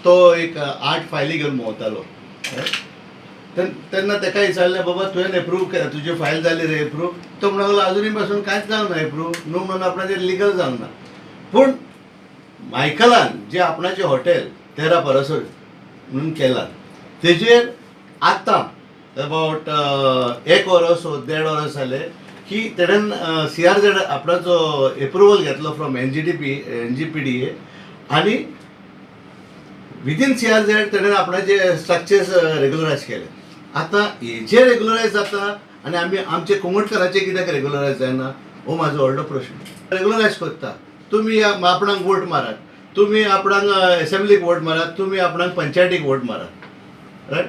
तो एक 8 फायली घेवन भोंवतालो. तेन्ना ताका विचारलें, बाबा तुवें एप्रूव केला, तुजी फायल जाली रे एप्रूव? तो म्हणूंक लागलो अजुनूय पासून कांयच जावंक ना एप्रूव, न्हू म्हणून आपणाचेर लिगल जावंक ना. पूण मायकलान जे आपणाचें हॉटेल तेरा परसोळ म्हणून केलां तेजेर आतां अबावट 1 वरस वो 1.5 वरस जालें की तेणेन CRZ आपणाचो एप्रुवल घेतलो फ्रॉम NGPDA आनी विदीन CRZ तेणेन आपणाचे स्ट्रक्चर्स रेगुलरायज केले. आतां हेजे रेगुलरायज जाता आनी आमी आमचे कोंगटकाराचे कित्याक रेगुलरायज जायना हो म्हाजो व्हडलो प्रश्न. रेगुलरायज करता तुमी आपणाक वोट मारात, तुमी आपणाक एसेंब्लीक वोट मारात, तुमी आपणाक पंचायतीक वोट मारात, रायट?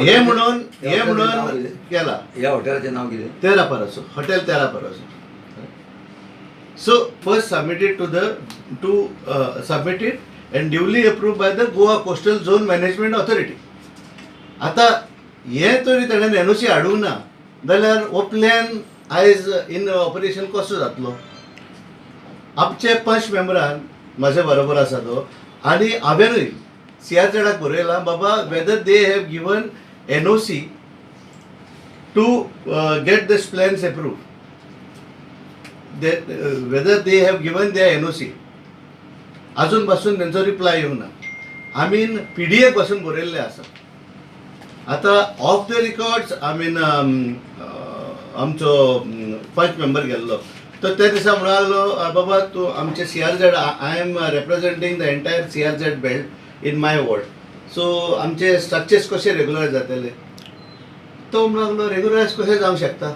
हे म्हणून हे म्हणून केला. ह्या हॉटेलाचें नांव कितें? तेरा परासो हॉटेल, तेरा परासो. So first submitted to the to submitted and duly approve by the Goa Coastal Zone Management Authority. आतां हे तरी तेणें NOC हाडूंक ना जाल्यार हो प्लॅन आयज इन ऑपरेशन कसो जातलो? आमचे पंच मेंबरान म्हाजे बरोबर आसा तो आनी हांवेनूय CRZाक बरयलां, बाबा whether they have given NOC to get this plans approve, whether they have given the NOC. अजून पासून तेंचो रिप्लाय येवंक ना. आमी PDA पासून बरयल्लें आसा. आतां off the records I mean आमचो पंच मेंबर गेल्लो तर त्या दिसा म्हणालो, बाबा तूं आमचे CRZ, I am representing the entire CRZ belt in my ward, so आमचे स्ट्रक्चर्स कशे रेगुलरायज जातले? तो म्हणूंक लागलो रेगुलरायज कशें जावंक शकता?